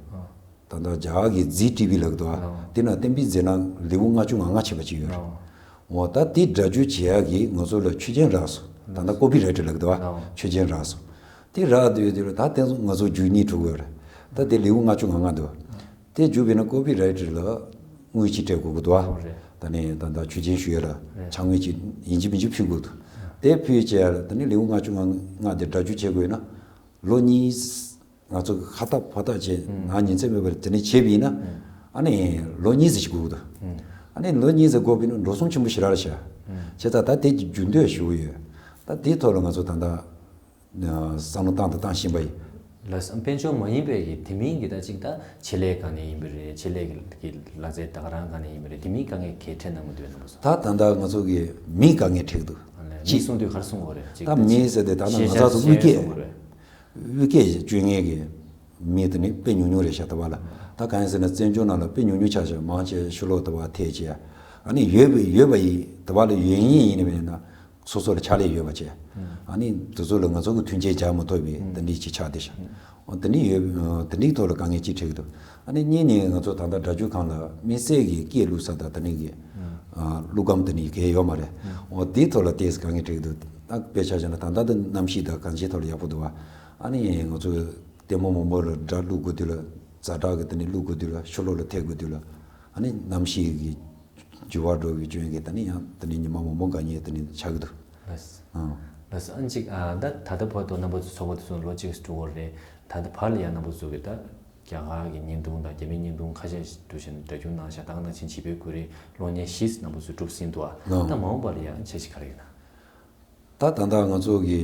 ད་ལྟ་རྒྱ་གར་གྱི་ཛི་ཊི་ཝི་ལབ་འདུག་པ། དེ་ན་གཏན་འབེབས་མཛད་རྣམ་ལེའུ་ལྔ་བཅུ་ང་ལྔ་བྱས་པ་ཅིག་ཡོད་རེད། འོ་ད་དེ་སྒྲ་སྒྱུར་བྱེད་ཡག་གི་ང་ཚོ་ལ་ཆོད་སེམས་རག་སོང་། ད་ལྟ་ཀོ་པི་རའི་ཊི་ལབ་འདུག་པ། ཆོད་སེམས་རག་སོང་། དེ་རག་དུས་དེ་ལ་ད་དེ་ང་ཚོ་རྒྱུགས་གཉིས་གྲུབ་དགོས་རེད། ད་དེ་ལེའུ་ལྔ་བཅུ་ང་ལྔ་འདུག་དེ་རྒྱུགས་པས་ན་ཀོ་པི་རའི་ཊི་ལ་དངུལ་ཅིག་སྤྲད་དགོས་ཀྱི་འདུག་པ། ད་ནི་ད་ལྟ་ཆོད་སེམས་ཞུ་ཡ་ལ་ཕྱག་དངུལ་ཅིག་ཡིན་གཅིག་མིན་གཅིག་ཕུལ་དགོས་འདུག་དེ་ཕུལ་བྱས་ད་ནི་ལེའུ་ལྔ་བཅུ་ང་ལྔ་དེ་སྒྲ་སྒྱུར་བྱེད་དགོས་ན། ལོ་གཉིས། ང་ཚོ་ཧ་ཐག་ཕ་ཐག་བྱས་ང་ཉིན་མཚན་མེད་པར་དེ་ནས་བྱས་པ་ཡིན་ན། ཨ་ནི་ལོ་གཉིས་ཙམ་ཞིག་དགོས་ཀྱི་འདུག་ཨ་ནི་ལོ་གཉིས་ཙམ་དགོས་པ་ཡིན་ན་འགྲོ་སོང་ཆེན་པོ་ཞེ་དྲག་རེད་ཤག་བྱས་ཙང་ད་དེ་རྒྱུན་མཐུད་ཞུ་གི་ཡོད། ད་དེའི་ཐོག་ལ་ང་ཚོ་ད་ལྟ་བསམ་བློ་བཏང་དང་བཏང་བཞིན་པ་ཡིན། ལགས་སོ། དཔལ་འབྱོར་མ་ཡིན་པའི་གི་དེ་མིན་གྱི་ད་ཅིག་ད་ཆེད་ལས་སྒང་ནས་ཡིན་པ་རེད། ཆེད་ལས་ཀྱི་ལག་རྩལ་ད་ག་རང་སྒང་ནས་ཡིན་པ་རེད། དེ་མིན་དཀའ་ངལ་ག་རེ་འཕྲད་གནང་གི་འདུག་ན་མ་སོང་། ད་ད་ལྟ་ང་ཚོ་གི་མིའི་དཀའ་ངལ་འཕྲད་ཀྱི་འདུག་ཨ་ལས། མི་གཅིག་གསུང་དུས་ག་རེ་གསུང་དགོས་རེད། ཅིག་ད་མི་ཟེར་དེ་ད་ལྟ་ང་ཚོ་དབུས་སྐད། དབུས་སྐད་སྤྱོད་མཁན་གྱི་མི་དེ་ནི་དཔེ་ཉུང་ཉུང་རེད་ཤག་ད་བར་ལ། ད་གང་ཡིན་ཟེར་ན་བཙན་བྱོལ་ནང་ལ་དཔེ་ཉུང་ཉུང་ཆགས་ཤག་མང་ཆེ་ཕྱི་ལོགས་ད་བར་ཐད་བྱས། ཨ་ནི་ཡོད་པ་ཡོད་པ་ཡིན། ད་བར་ལ་ཡོད་མཁན་ཡིན་ནི་མིན་ན་སོ་སོ་ལ་ཕྱག་ལས་ཡོད་པ་བྱས། ཨ་ནི་དེ་ཚོ་ལ་ང་ཚོ་གི་མཐུན་རྐྱེན་སྦྱར་མ་ཐུབ་པའི་དེ་འདྲ་ཅིག་ཆགས་བསྡད་ཤག་འོ་དེ་འདྲ་ཡོད། དེ་འདྲའི་ཐོག་ལ་དཀའ་ངལ་ཅིག་འཕྲད་ཀྱི་འདུག་ཨ་ནི་གཉིས་ནས་ང་ཚོ་ད་ལྟ་སྒྲ་སྒྱུར་ཁང་ལ་དམིགས་བསལ་གྱི་སྐད་བླུག་ས་དང་དེ་འདྲ་གི་ཨ་བླུག་སྒམ་དེ་འདྲ་གང་ཡང་ཡོད་མ་རེད། འོ་དེའི་ཐོག་ལ་ཏོག་ཙམ་དཀའ་ངལ་འཕྲད་ཀྱི་འདུག་ད་དཔེ་ཆ་བཞག་ན་ད་ལྟ་འདི་གནམ་གཤིས་དང་གང་ཅིའི་ཐོག་ལ་ཡག་པོ་འདུག་པ། ཨ་ནི་ང་ཚོ་ལྟད་མོ་མང་པོ་ལ་སྒྲ་བླུག་དགོས་དུས་ལ་ཛ་དྲག་གི་དེ་འདྲ་བླུག་དགོས་དུས་ལ་ཕྱི་ལོགས་ལ་ཐད་དགོས་དུས་ལ། ཨ་ནི་གནམ་གཤིས་ཀྱི་འགྱུར་བ་འགྲོ་བའི་རྐྱེན་གྱིས་ད་ནི་ཡང་དེ་ནི་ཉི་མ་མང་པོ་འགའ་ཉལ་དེ་ནི་ཆགས་ཀྱི་འདུག་ལགས་སོ། ཨང་། ལགས་སོ། ཨ་ནི་ཅིག་ཨ་ད་ད་ལྟ་བར་དུ་རྣམ་པ་ཚོ་ཚོགས་པ་དེ་ཚོ་ལོ་གཅིག་ཙམ་འགྲོ་གི་རེད། ད་ལྟ་བར་ལ་ཡང་རྣམ་པ་ཚོ་གིས་ད་རྒྱ་གར་གྱི་བརྙན་ཐུང་དང་རྒྱ་མིའི་བརྙན་ཐུང་ཁ་ཤས་ཤིག་འགྲོ་བཞིན་སྒྲ་སྒྱུར་གནང་བཞག་ད་ག་ནང་བཞིན་བྱིས་པའི་ཁོར་ཡུག་གློག་བརྙན་བཞི་རྣམ་པ་ཚོས་གྲུབ་ཟིན་འདུག་ཨ་ད་མ་འོངས་པ་ལ་ཡང་འཆར་གཞི་ག་རེ་ཡོད་ན། ད་ད་ལྟ་ང་ཚོ་གི་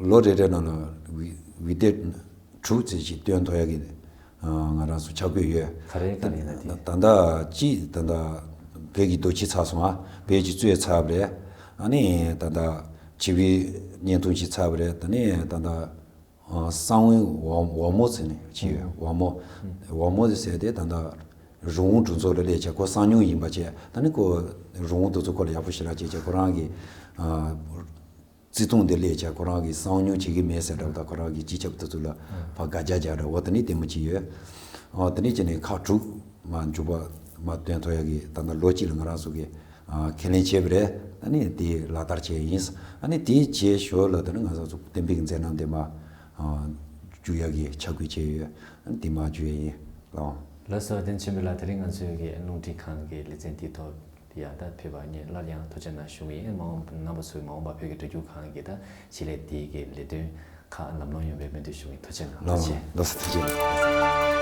ལོ་རེ་རེ་ནང་ལ་བི་བི་ཌི་ཡོ་དྲུག་ཙམ་ཞིག་སྟོན་ཐུབ་ཡ་གི་ང་རང་ཚོ་འཆར་འགོད་ཡོད། ག་རེ་ག་རེ་ཡིན་ན་དེ། ད་ད་ལྟ་གཅིག་ད་ལྟ་བོད་ཀྱི་རྡོ་ཆས་ཚར་སོང་ཨ། བོད་ཀྱི་གཙོད་ཚར་བ་རེད། ཨ་ནི་ད་ལྟ་བྱིས་པའི་བརྙན་ཐུང་ཞིག་ཚར་བ་རེད། ད་ནི་ད་ལྟ་གསང་བའི་འོ་འོ་མོ་ཟེར་ནས་ཅིག་ཡོད། འོ་མོ། འོ་མོ་ཟེར་དེ་ད་ལྟ་རི་བོང་གྲོང་ཚོ་ལ་སླེབས་བྱས་ཁོ་གསང་མྱུལ་ཡིན་པ་བྱས། ད་ནི་ཁོ་རི་བོང་དེ་ཚོ་ཁོ་ལ་ཡག་པོ་ཞེ་དྲག་བྱས་བྱས་ཁོ་རང་གི་བརྩི་མཐོང་དེ་སླེབས་བྱས་ཁོ་རང་གི་གསང་མྱུལ་བྱེད་ཀྱི་མེད་ཟེར་འདྲ་པོ་དང་། ཁོ་རང་གི་སྤྱི་ཁྱབ་དེ་ཚོ་ལ་ཕར་དགག་བྱ་རྒྱག་འདྲ་པོ་དེ་ནི་ལྟད་མོ་ཅིག་ཡོད། ཨོ་དེ་ནི་བྱས་ནས་ཁག་དྲུག་མ་མཇུག་པ་མ་སྟོན་ཐུབ་ཡ་གི་ད་ལྟ་ལོ་གཅིག་ལ་ང་རང་ཚོ་གི་ཁས་ལེན་བྱས་པ་རེད། ད་ནི་དེ་ལག་བསྟར་བྱས་ཡིན། ཨ་ནི་དེའི་རྗེས་ཞོར་ལ་ད་ནི་ང་རང་ཚོ་བསྟན་པའི་མཛད་རྣམ་དེ་མ་བསྒྱུར་ཡ་གི་འཆར་འགོད་བྱས་ཡོད། ཨ་ནི་དེ་མ་བསྒྱུར་ཡ་ཡིན་ལགས། ལགས་སོ། བསྟན་ཆེན་པོ་ལགས། དེ་རིང་ང་ཚོའི་གི་རླུང་འཕྲིན་ཁང་གི་ལེ་ཚན་དེའི་ཐོག་ཡ་ད་ཕེབས་པ་ངས་སླར་ཡང་ཐུགས་རྗེ་གནང་ཞུ་གི་ཡིན། མ་འོངས་རྣམ་པ་ཚོས་མ་འོངས་པ་བོད་ཀྱི་སྒྲ་སྒྱུར་ཁང་གི་ད་ཆེད་ལས་དེའི་གི་ལས་དོན་ཁག་ལམ་ལྷོང་ཡོང་བའི་སྨོན་འདུན་ཞུ་གི་ཡིན། ཐུགས་རྗེ་གནང་། ལགས། ཐུགས་རྗེ། ལགས་སོ། ཐུགས་རྗེ་གནང་།